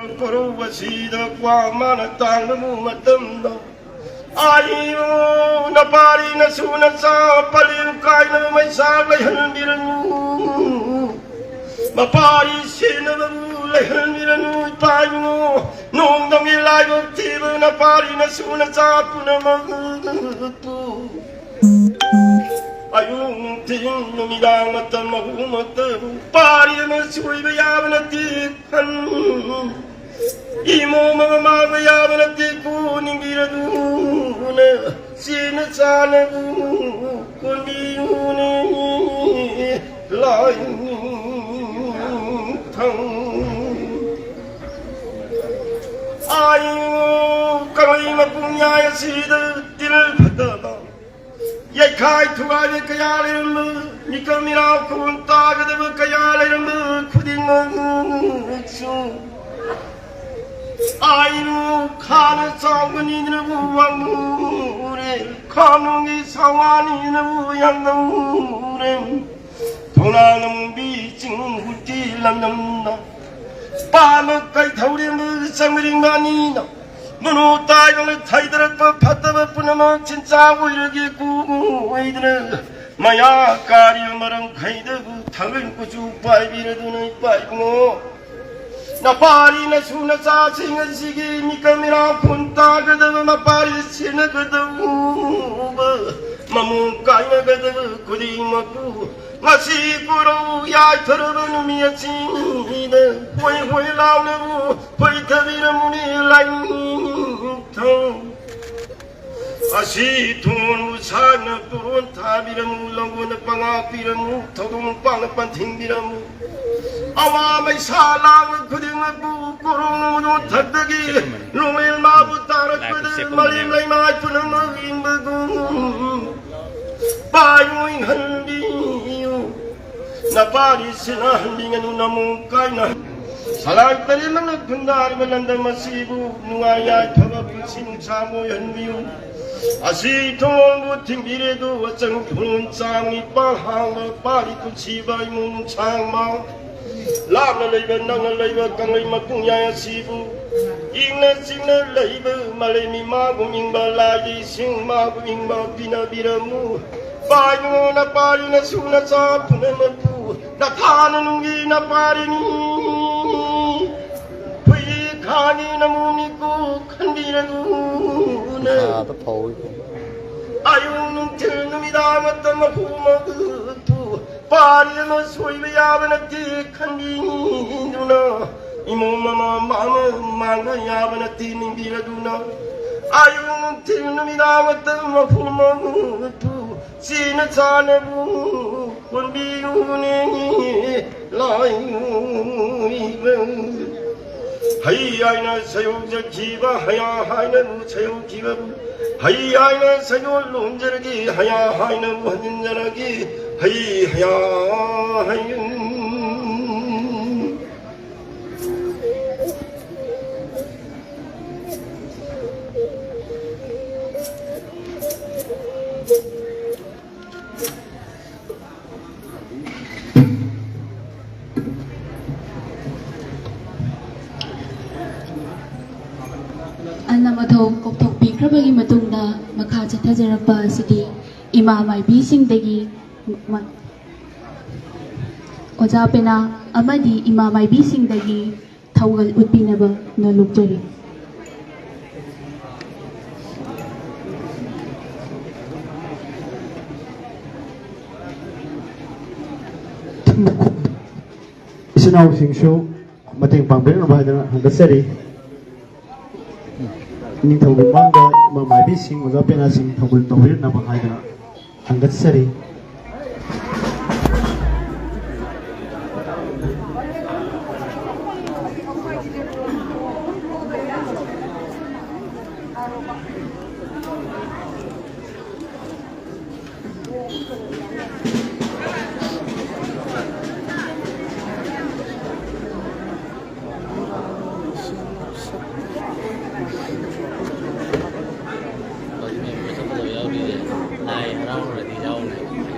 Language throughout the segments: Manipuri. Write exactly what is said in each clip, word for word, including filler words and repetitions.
ꯀꯣꯔꯧ ꯑꯁꯤꯗ ꯀ꯭ꯋꯥ ꯃꯥꯅ ꯇꯥꯡꯂꯕ ꯃꯇꯝꯗ, ꯑꯥꯏ ꯏꯕꯨꯡꯉꯣ, ꯅꯄꯥꯔꯤ ꯅꯁꯨ ꯅꯆꯥ ꯄꯂꯦꯝ ꯀꯥꯏꯅꯕ ꯃꯩꯆꯥꯛ ꯂꯩꯍꯟꯕꯤꯔꯅꯨ꯫ ꯃꯄꯥꯔꯤ ꯁꯦꯟꯅꯕꯕꯨ ꯂꯩꯍꯟꯕꯤꯔꯅꯨ, ꯏꯄꯥ ꯏꯕꯨꯡꯉꯣ꯫ ꯅꯣꯡꯗꯝꯒꯤ ꯂꯥꯏꯕꯛ ꯊꯤꯕ ꯅꯄꯥꯔꯤ ꯅꯁꯨ ꯅꯆꯥ ꯄꯨꯝꯅꯃꯛꯄꯨ ꯑꯌꯨꯛ ꯅꯨꯡꯊꯤꯜ ꯅꯨꯃꯤꯗꯥꯡ ꯃꯇꯝ ꯑꯍꯨꯝꯃꯛꯇ ꯄꯥꯔꯤ ꯑꯃ ꯁꯣꯏꯕ ꯌꯥꯕ ꯅꯠꯇꯦ꯫ ꯈꯟ ꯏꯃꯣ ꯃꯃꯥꯡꯗ ꯌꯥꯕ ꯅꯠꯇꯦ, ꯀꯣ ꯅꯤꯡꯕꯤꯔꯗꯨꯅ ꯆꯦꯅ ꯆꯥꯅꯕꯨ ꯀꯣꯟꯕꯤꯌꯨꯅꯦ꯫ ꯂꯥꯏꯅꯤꯡꯊꯧ꯫ ꯑꯥꯏ ꯀꯪꯂꯩ ꯃꯄꯨꯡꯌꯥꯏ ꯑꯁꯤꯗ ꯇꯤꯜ ꯐꯠꯇꯕ ꯌꯩꯈꯥꯏ ꯊꯨꯒꯥꯏꯕ ꯀꯌꯥ ꯂꯩꯔꯝꯕ, ꯃꯤꯀꯞ ꯃꯤꯔꯥꯎ ꯈꯨꯟ ꯇꯥꯒꯗꯕ ꯀꯌꯥ ꯂꯩꯔꯝꯕ ꯈꯨꯗꯤꯡꯃꯛꯁꯨ ꯑꯥꯏꯕꯨ ꯈꯥꯅ ꯆꯥꯎꯒꯅꯤꯗꯅꯕꯨ ꯋꯥꯡꯃꯨꯔꯦ, ꯈꯥꯅꯨꯡꯒꯤ ꯁꯥꯋꯥꯅꯤꯗꯅꯕꯨ ꯌꯥꯝꯗꯧꯔꯦ꯫ ꯊꯧꯅꯥ ꯉꯝꯕꯤ ꯆꯤꯡ ꯍꯨꯠꯀꯤ ꯂꯝꯗꯝꯗ ꯄꯥꯝꯕ ꯀꯩꯊꯧꯔꯦꯝꯕ ꯆꯪꯃꯔꯤꯡꯕ ꯑꯅꯤꯅ ꯃꯅꯨ ꯇꯥꯏꯕꯅ ꯊꯩꯗꯔꯛꯄ ꯐꯠꯇꯕ ꯄꯨꯝꯅꯃꯛ ꯆꯤꯟꯆꯥ ꯑꯣꯏꯔꯒꯦ ꯀꯨ ꯑꯣꯏꯗꯅ ꯃꯌꯥ ꯀꯥꯔꯤꯕ ꯃꯔꯝ ꯈꯩꯗꯕꯨ ꯊꯥꯡꯒꯜ ꯀꯨꯆꯨ ꯄꯥꯏꯕꯤꯔꯗꯨꯅ ꯏꯄꯥ ꯏꯕꯨꯡꯉꯣ꯫ ꯅꯄꯥꯔꯤ ꯅꯁꯨ ꯅꯆꯥꯁꯤꯡ ꯑꯁꯤꯒꯤ ꯃꯤꯀ ꯃꯤꯔꯥ ꯈꯨꯟ ꯇꯥꯒꯗꯕ ꯃꯄꯥꯔꯤ ꯁꯦꯟꯅꯒꯗꯧꯕ ꯃꯃꯨꯡ ꯀꯥꯏꯅꯒꯗꯕ ꯈꯨꯗꯤꯡꯃꯛꯄꯨ ꯉꯁꯤ ꯀꯣꯔꯧ ꯌꯥꯏꯐꯔꯕ ꯅꯨꯃꯤꯠ ꯑꯁꯤꯗ ꯍꯣꯏ ꯍꯣꯏ ꯂꯥꯎꯅꯕꯨ ꯍꯣꯏꯊꯕꯤꯔꯝꯃꯨꯅꯦ ꯂꯥꯏꯅꯤꯡꯊꯧ꯫ ꯑꯁꯤ ꯊꯣꯡꯕꯨ ꯁꯥꯅ ꯇꯣꯔꯣꯟ ꯊꯥꯕꯤꯔꯝꯃꯨ, ꯂꯧꯒꯣꯟꯗ ꯄꯉꯥ ꯄꯤꯔꯝꯃꯨ, ꯊꯧꯗꯣꯡ ꯄꯥꯡꯅ ꯄꯟꯊꯤꯡꯕꯤꯔꯝꯃꯨ꯫ ꯑꯋꯥ ꯃꯩꯁꯥ ꯂꯥꯡꯕ ꯈꯨꯗꯤꯡꯃꯛꯄꯨ ꯀꯣꯔꯣꯡ ꯃꯗꯣꯟ ꯊꯛꯇꯒꯤ ꯅꯣꯡꯃꯩ ꯃꯥꯕꯨ ꯇꯥꯔꯛꯄꯗ ꯃꯥꯂꯦꯝ ꯂꯩꯃꯥꯏ ꯄꯨꯝꯅꯃꯛ ꯏꯪꯕꯒꯨꯝ ꯄꯥꯏꯕꯨ ꯏꯪꯍꯟꯕꯤꯌꯨ꯫ ꯅꯄꯥꯔꯤ ꯁꯤꯅꯍꯟꯕꯤꯒꯅꯨ ꯅꯃꯨ ꯀꯥꯏꯅ꯫ ꯁꯂꯥꯏ ꯄꯔꯦꯝꯅ ꯈꯨꯟꯗꯥꯔꯤꯕ ꯂꯝꯗꯝ ꯑꯁꯤꯕꯨ ꯅꯨꯡꯉꯥꯏ ꯌꯥꯏꯐꯕ ꯄꯨꯟꯁꯤ ꯅꯨꯡꯁꯥꯡꯕ ꯑꯣꯏꯍꯟꯕꯤꯌꯨ꯫ ꯑꯁꯤ ꯊꯣꯡꯕꯨ ꯊꯤꯡꯕꯤꯔꯦꯗꯨ ꯑꯆꯪ ꯊꯣꯡ ꯆꯥꯡ ꯅꯤꯄꯥꯜ ꯍꯥꯡꯕ ꯄꯥꯔꯤ ꯄꯨꯟꯁꯤꯕ ꯏꯃꯨꯡ ꯁꯥꯡꯕ ꯂꯥꯞꯅ ꯂꯩꯕ ꯅꯪꯅ ꯂꯩꯕ ꯀꯪꯂꯩ ꯃꯄꯨꯡꯌꯥꯏ ꯑꯁꯤꯕꯨ ꯏꯪꯅ ꯆꯤꯛꯅ ꯂꯩꯕ ꯃꯥꯂꯦꯝꯒꯤ ꯃꯥꯒꯨꯝ ꯏꯪꯕ ꯂꯥꯏꯒꯤ ꯏꯁꯤꯡ ꯃꯥꯒꯨꯝ ꯏꯪꯕ ꯄꯤꯅꯕꯤꯔꯝꯃꯨ꯫ ꯄꯥꯏꯕꯉꯣ ꯅꯄꯥꯔꯤ ꯅꯁꯨ ꯅꯆꯥ ꯄꯨꯝꯅꯃꯛꯄꯨ ꯅꯊꯥꯅ ꯅꯨꯡꯒꯤ ꯅꯄꯥꯔꯤꯅꯤ꯫ ꯐꯨꯏꯈꯥꯅꯤ ꯅꯃꯨꯅꯤꯀꯣ ꯈꯟꯕꯤꯔꯒꯨꯅ꯫ ꯄꯩꯁꯥꯗ ꯐꯧꯏ꯫ ꯑꯌꯨꯛ ꯅꯨꯡꯊꯤꯜ ꯅꯨꯃꯤꯗꯥꯡ ꯃꯇꯝ ꯃꯄꯨ ꯃꯄꯨ ꯄꯥꯔꯤ ꯑꯃ ꯁꯣꯏꯕ ꯌꯥꯕ ꯅꯠꯇꯦ ꯈꯟꯕꯤꯗꯨꯅ ꯏꯃꯣꯝ ꯑꯃ ꯃꯥꯡꯕ ꯌꯥꯕ ꯅꯠꯇꯦ ꯅꯤꯡꯕꯤꯔꯗꯨꯅ ꯑꯌꯨꯛ ꯅꯨꯡꯊꯤꯜ ꯅꯨꯃꯤꯗꯥꯡ ꯃꯇꯝ ꯃꯐꯨ ꯃꯃꯨꯠꯇꯨ ꯆꯦꯅ ꯆꯥꯅꯕꯨ ꯀꯣꯟꯕꯤꯌꯨꯅꯦ ꯂꯥꯏ ꯍꯩ ꯍꯥꯏꯅ ꯁꯌꯣꯛꯆꯈꯤꯕ ꯍꯌꯥ ꯍꯥꯏꯅꯕꯨ ꯁꯌꯣꯛꯈꯤꯕꯕꯨ ꯍꯩ ꯍꯥꯏꯅ ꯁꯌꯣꯜ ꯂꯣꯟꯖꯔꯒꯦ ꯍꯌꯥ ꯍꯥꯏꯅꯕꯨ ꯍꯟꯖꯤꯟꯖꯔꯒꯦ ꯍꯩ ꯍꯌꯥ ꯍꯩ꯫ ꯑꯟꯅ ꯃꯊꯧ ꯀꯣꯛꯊꯣꯛꯄꯤꯈ꯭ꯔꯕꯒꯤ ꯃꯇꯨꯡꯗ ꯃꯈꯥ ꯆꯠꯊꯖꯔꯛꯄ ꯑꯁꯤꯗꯤ ꯏꯃꯥ ꯃꯥꯏꯕꯤꯁꯤꯡꯗꯒꯤ ꯃ-, ꯑꯣꯖꯥ ꯄꯦꯅꯥ ꯑꯃꯗꯤ ꯏꯃꯥ ꯃꯥꯏꯕꯤꯁꯤꯡꯗꯒꯤ ꯊꯧꯒꯜ ꯎꯠꯄꯤꯅꯕ ꯅꯣꯜꯂꯨꯛꯆꯔꯤ꯫ ꯏꯆꯤꯟ ꯏꯅꯥꯎꯁꯤꯡꯁꯨ ꯃꯇꯦꯡ ꯄꯥꯡꯕꯤꯔꯛꯅꯕ ꯍꯥꯏꯗꯅ ꯍꯪꯒꯠꯆꯔꯤ꯫ ꯅꯤꯡꯊꯧꯒꯤ ꯃꯥꯡꯗ ꯏꯃꯥ ꯃꯥꯏꯕꯤꯁꯤꯡ, ꯑꯣꯖꯥ ꯄꯦꯅꯥꯁꯤꯡ ꯊꯧꯒꯜ ꯇꯧꯕꯤꯔꯛꯅꯕ ꯍꯥꯏꯗꯅ ꯊꯥꯒꯠꯆꯔꯤ꯫ ꯂꯥꯏ ꯍꯔꯥꯎꯔꯨꯔꯗꯤ ꯌꯥꯎꯅꯤ꯫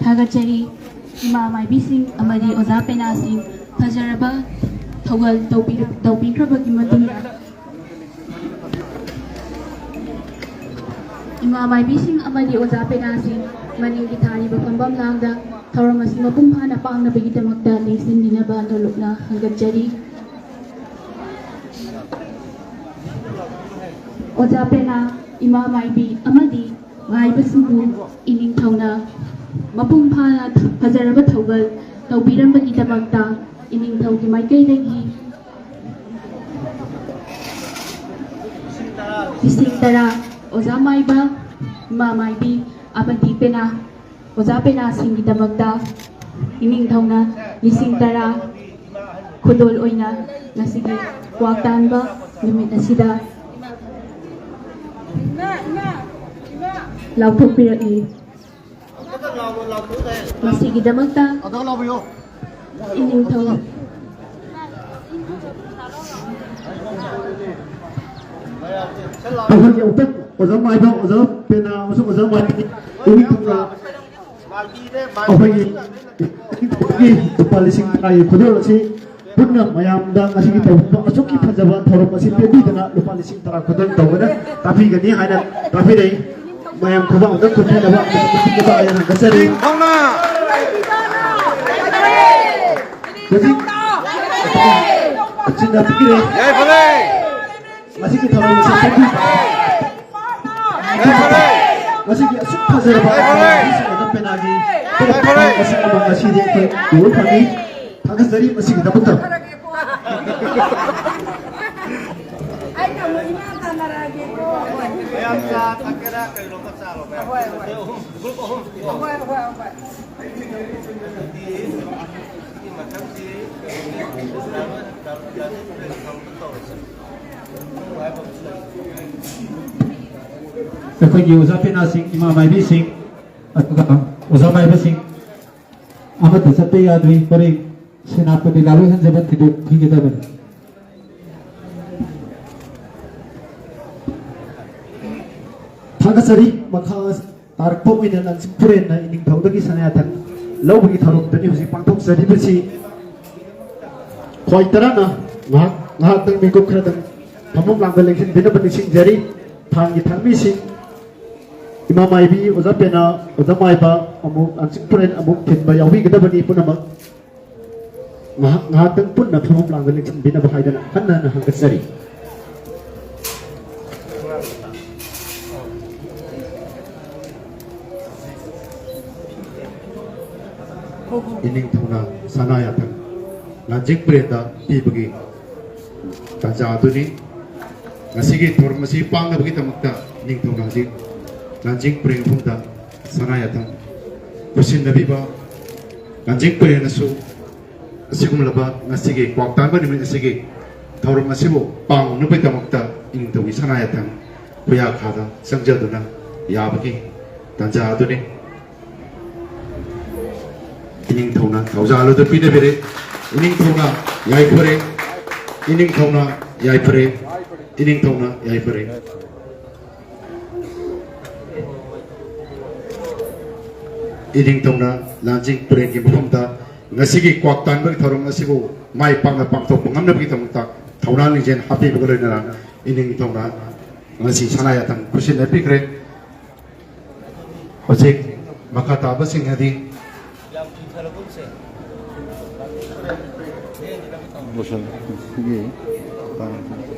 ꯊꯥꯒꯠꯆꯔꯤ꯫ ꯏꯃꯥ ꯃꯥꯏꯕꯤꯁꯤꯡ ꯑꯃꯗꯤ ꯑꯣꯖꯥ ꯄꯦꯅꯥꯁꯤꯡ ꯐꯖꯔꯕ ꯊꯧꯒꯜ ꯇꯧꯕꯤ-, ꯇꯧꯕꯤꯈ꯭ꯔꯕꯒꯤ ꯃꯇꯨꯡꯗ, ꯏꯃꯥ ꯃꯥꯏꯕꯤꯁꯤꯡ ꯑꯃꯗꯤ ꯑꯣꯖꯥ ꯄꯦꯅꯥꯁꯤꯡ ꯃꯅꯤꯡꯒꯤ ꯊꯥꯔꯤꯕ ꯐꯝꯐꯝ ꯂꯥꯡꯗ ꯊꯧꯔꯝ ꯑꯁꯤ ꯃꯄꯨꯡ ꯐꯥꯅ ꯄꯥꯡꯅꯕꯒꯤꯗꯃꯛꯇ ꯂꯦꯡꯁꯤꯟꯕꯤꯅꯕ ꯅꯣꯂꯨꯛꯅ ꯍꯪꯒꯠꯆꯔꯤ꯫ ꯑꯣꯖꯥ ꯄꯦꯅꯥ, ꯏꯃꯥ ꯃꯥꯏꯕꯤ ꯑꯃꯗꯤ ꯉꯥꯏꯕꯁꯤꯡꯕꯨ ꯏꯅꯤꯡꯊꯧꯅ ꯃꯄꯨꯡ ꯐꯥꯅ ꯐꯖꯔꯕ ꯊꯧꯒꯜ ꯇꯧꯕꯤꯔꯝꯕꯒꯤꯗꯃꯛꯇ ꯏꯅꯤꯡꯊꯧꯒꯤ ꯃꯥꯏꯀꯩꯗꯒꯤ ꯂꯤꯁꯤꯡ ꯇꯔꯥ, ꯑꯣꯖꯥ ꯃꯥꯏꯕ, ꯏꯃꯥ ꯃꯥꯏꯕꯤ ꯑꯃꯗꯤ ꯄꯦꯅꯥ, ꯑꯣꯖꯥ ꯄꯦꯅꯥꯁꯤꯡꯒꯤꯗꯃꯛꯇ ꯏꯅꯤꯡꯊꯧꯅ ꯂꯤꯁꯤꯡ ꯇꯔꯥ ꯈꯨꯗꯣꯜ ꯑꯣꯏꯅ ꯉꯁꯤꯒꯤ ꯀ꯭ꯋꯥꯛ ꯇꯥꯟꯕ ꯅꯨꯃꯤꯠ ꯑꯁꯤꯗ ꯂꯥꯎꯊꯣꯛꯄꯤꯔꯛꯂꯤ꯫ ꯃꯁꯤꯒꯤꯗꯃꯛꯇ ꯏꯅꯤꯡꯊꯧ ꯑꯩꯈꯣꯏꯒꯤ ꯑꯃꯨꯛꯇꯪ ꯑꯣꯖꯥ ꯃꯥꯏꯕ, ꯑꯣꯖꯥ ꯄꯦꯅꯥ ꯑꯃꯁꯨꯡ ꯑꯣꯖꯥ ꯃꯥꯏꯕꯤ ꯏꯅꯤꯡꯊꯧꯅ ꯑꯩꯈꯣꯏꯒꯤ ꯂꯨꯄꯥ ꯂꯤꯁꯤꯡ ꯇꯔꯥꯒꯤ ꯈꯨꯗꯣꯜ ꯑꯁꯤ ꯄꯨꯟꯅ ꯃꯌꯥꯝꯗ ꯉꯁꯤꯒꯤ ꯇꯧꯕ ꯑꯁꯨꯛꯀꯤ ꯐꯖꯕ ꯊꯧꯔꯝ ꯑꯁꯤ ꯄꯦꯟꯕꯤꯗꯅ ꯂꯨꯄꯥ ꯂꯤꯁꯤꯡ ꯇꯔꯥ ꯈꯨꯗꯣꯜ ꯇꯧꯒꯅ ꯇꯥꯕꯤꯒꯅꯤ ꯍꯥꯏꯅ ꯇꯥꯕꯤꯔꯛꯏ꯫ ꯃꯌꯥꯝ ꯈꯨꯕꯥꯛ ꯑꯝꯇ ꯈꯨꯝꯕꯤꯅꯕ ꯑꯝꯇ ꯈꯨꯝꯕꯤꯅꯕ ꯍꯥꯏꯅ ꯍꯪꯒꯠꯆꯔꯤ꯫ ꯍꯧꯖꯤꯛ ꯑꯆꯤꯟꯅ ꯄꯤꯔꯦ꯫ ꯌꯥꯏꯐꯔꯦ꯫ ꯃꯁꯤꯒꯤ ꯊꯧꯔꯝ ꯑꯁꯤ ꯄꯦꯟꯕꯤ-, ꯌꯥꯏꯐꯔꯦ꯫ ꯃꯁꯤꯒꯤ ꯑꯁꯨꯛ ꯐꯖꯔꯕ ꯌꯥꯏꯐꯔꯦ꯫ ꯃꯤꯁꯤꯡ ꯑꯗꯨ ꯄꯦꯅꯥꯒꯤ ꯌꯥꯏꯐꯔꯦ꯫ ꯃꯁꯤꯒꯨꯝꯕ ꯉꯁꯤꯗꯤ ꯑꯩꯈꯣꯏ ꯎꯕ ꯐꯪꯉꯤ꯫ ꯊꯥꯒꯠꯆꯔꯤ ꯃꯁꯤꯒꯤꯗꯃꯛꯇ꯫ ꯑꯩꯅ ꯑꯃꯨꯛ ꯏꯃꯥ ꯇꯥꯟꯅꯔꯛꯑꯒꯦꯀꯣ꯫ ꯃꯌꯥꯝ ꯆꯥ ꯊꯛꯀꯦꯔꯥ ꯀꯩꯅꯣꯝꯃ ꯆꯥꯔꯣ, ꯃꯌꯥꯝ꯫ ꯍꯣꯏ, ꯍꯣꯏ꯫ ꯑꯩꯈꯣꯏ ꯑꯍꯨꯝ, group ꯑꯍꯨꯝ꯫ ꯍꯣꯏ, ꯍꯣꯏ, ꯍꯣꯏ꯫ ꯑꯩꯈꯣꯏꯒꯤ ꯑꯣꯖꯥ ꯄꯦꯅꯥꯁꯤꯡ, ꯏꯃꯥ ꯃꯥꯏꯕꯤꯁꯤꯡ, ꯑꯗꯨꯒ ꯑꯣꯖꯥ ꯃꯥꯏꯕꯁꯤꯡ ꯑꯃꯠꯇ ꯆꯠꯄ ꯌꯥꯗ꯭ꯔꯤ꯫ ꯄꯔꯦꯡ ꯁꯦꯅꯥꯄꯇꯤ ꯂꯥꯂꯣꯏꯍꯟꯖꯕ ꯊꯤꯗꯣꯛꯄꯤꯒꯗꯕꯅꯤ꯫ ꯊꯥꯒꯠꯆꯔꯤ꯫ ꯃꯈꯥ ꯇꯥꯔꯛꯄ ꯑꯣꯏꯅ ꯂꯥꯟꯆꯤꯡ ꯄꯨꯔꯦꯟꯅ ꯏꯅꯤꯡꯊꯧꯗꯒꯤ ꯁꯅꯥꯌꯥꯊꯪ ꯂꯧꯕꯒꯤ ꯊꯧꯔꯝꯗꯅꯤ ꯍꯧꯖꯤꯛ ꯄꯥꯡꯊꯣꯛꯆꯔꯤꯕꯁꯤ꯫ ꯈ꯭ꯋꯥꯏ ꯇꯔꯥꯅ ꯉꯥꯏꯍꯥꯛ, ꯉꯥꯏꯍꯥꯛꯇꯪ ꯃꯤꯀꯨꯞ ꯈꯔꯗꯪ ꯐꯝꯐꯝ ꯂꯥꯡꯗ ꯂꯦꯡꯁꯤꯟꯕꯤꯅꯕ ꯅꯤꯡꯁꯤꯡꯖꯔꯤ꯫ ꯊꯥꯡꯒꯤ ꯊꯥꯡꯃꯤꯁꯤꯡ, ꯏꯃꯥ ꯃꯥꯏꯕꯤ, ꯑꯣꯖꯥ ꯄꯦꯅꯥ, ꯑꯣꯖꯥ ꯃꯥꯏꯕ, ꯑꯃꯨꯛ ꯂꯥꯟꯆꯤꯡ ꯄꯨꯔꯦꯟ ꯑꯃꯨꯛ ꯊꯤꯟꯕ ꯌꯥꯎꯕꯤꯒꯗꯕꯅꯤ꯫ ꯄꯨꯝꯅꯃꯛ ꯉꯥꯏꯍꯥꯛ, ꯉꯥꯏꯍꯥꯛꯇꯪ ꯄꯨꯟꯅ ꯐꯝꯐꯝ ꯂꯥꯡꯗ ꯂꯦꯡꯁꯤꯟꯕꯤꯅꯕ ꯍꯥꯏꯗꯅ ꯍꯟꯅ ꯍꯟꯅ ꯍꯪꯒꯠꯆꯔꯤ꯫ ꯏꯅꯤꯡꯊꯧꯅ ꯁꯅꯥ ꯌꯥꯊꯪ ꯂꯥꯟꯖꯦꯡ ꯄꯨꯔꯦꯟꯗ ꯄꯤꯕꯒꯤ ꯇꯥꯟꯖꯥ ꯑꯗꯨꯅꯤ꯫ ꯉꯁꯤꯒꯤ ꯊꯧꯔꯝ ꯑꯁꯤ ꯄꯥꯡꯅꯕꯒꯤꯗꯃꯛꯇ ꯏꯅꯤꯡꯊꯧꯅ ꯍꯧꯖꯤꯛ ꯂꯥꯟꯖꯦꯡ ꯄꯨꯔꯦꯟ ꯃꯐꯝꯗ ꯁꯅꯥ ꯌꯥꯊꯪ ꯈꯨꯠꯁꯤꯟꯅꯕꯤꯕ ꯂꯥꯟꯖꯦꯡ ꯄꯨꯔꯦꯟꯅꯁꯨ ꯑꯁꯤꯒꯨꯝꯂꯕ ꯉꯁꯤꯒꯤ ꯀ꯭ꯋꯥꯛ ꯇꯥꯟꯕ ꯅꯨꯃꯤꯠ ꯑꯁꯤꯒꯤ ꯊꯧꯔꯝ ꯑꯁꯤꯕꯨ ꯄꯥꯡꯅꯕꯒꯤꯗꯃꯛꯇ ꯏꯅꯤꯡꯊꯧꯒꯤ ꯁꯅꯥ ꯌꯥꯊꯪ ꯈꯨꯌꯥꯈꯥꯗ ꯆꯪꯖꯗꯨꯅ ꯌꯥꯕꯒꯤ ꯇꯥꯟꯖꯥ ꯑꯗꯨꯅꯤ꯫ ꯏꯅꯤꯡꯊꯧꯅ ꯊꯧꯖꯥꯜ ꯑꯗꯨ ꯄꯤꯅꯕꯤꯔꯦ꯫ ꯏꯅꯤꯡꯊꯧꯅ ꯌꯥꯏꯐꯔꯦ꯫ ꯏꯅꯤꯡꯊꯧꯅ ꯌꯥꯏꯐꯔꯦ꯫ ꯏꯅꯤꯡꯊꯧꯅ ꯌꯥꯏꯐꯔꯦ꯫ ꯏꯅꯤꯡꯊꯧꯅ ꯂꯥꯟꯖꯤꯡ ꯄꯨꯔꯦꯟꯒꯤ ꯃꯐꯝꯗ ꯉꯁꯤꯒꯤ ꯀ꯭ꯋꯥꯛ ꯇꯥꯟꯕꯒꯤ ꯊꯧꯔꯝ ꯑꯁꯤꯕꯨ ꯃꯥꯏ ꯄꯥꯛꯅ ꯄꯥꯡꯊꯣꯛꯄ ꯉꯝꯅꯕꯒꯤꯗꯃꯛꯇ ꯊꯧꯅꯥ ꯂꯤꯡꯖꯦꯜ ꯍꯥꯞꯄꯤꯕꯒ ꯂꯣꯏꯅꯅ ꯏꯅꯤꯡꯊꯧꯅ ꯉꯁꯤ ꯁꯅꯥ ꯌꯥꯊꯪ ꯈꯨꯠꯁꯤꯟꯅꯕꯤꯈ꯭ꯔꯦ꯫ ꯍꯧꯖꯤꯛ ꯃꯈꯥ ꯇꯥꯕꯁꯤꯡ ꯑꯗꯤ ꯂꯣꯏꯁꯜꯂꯦ꯫ ꯁꯤꯒꯤ ꯃꯇꯥꯡꯁꯤ꯫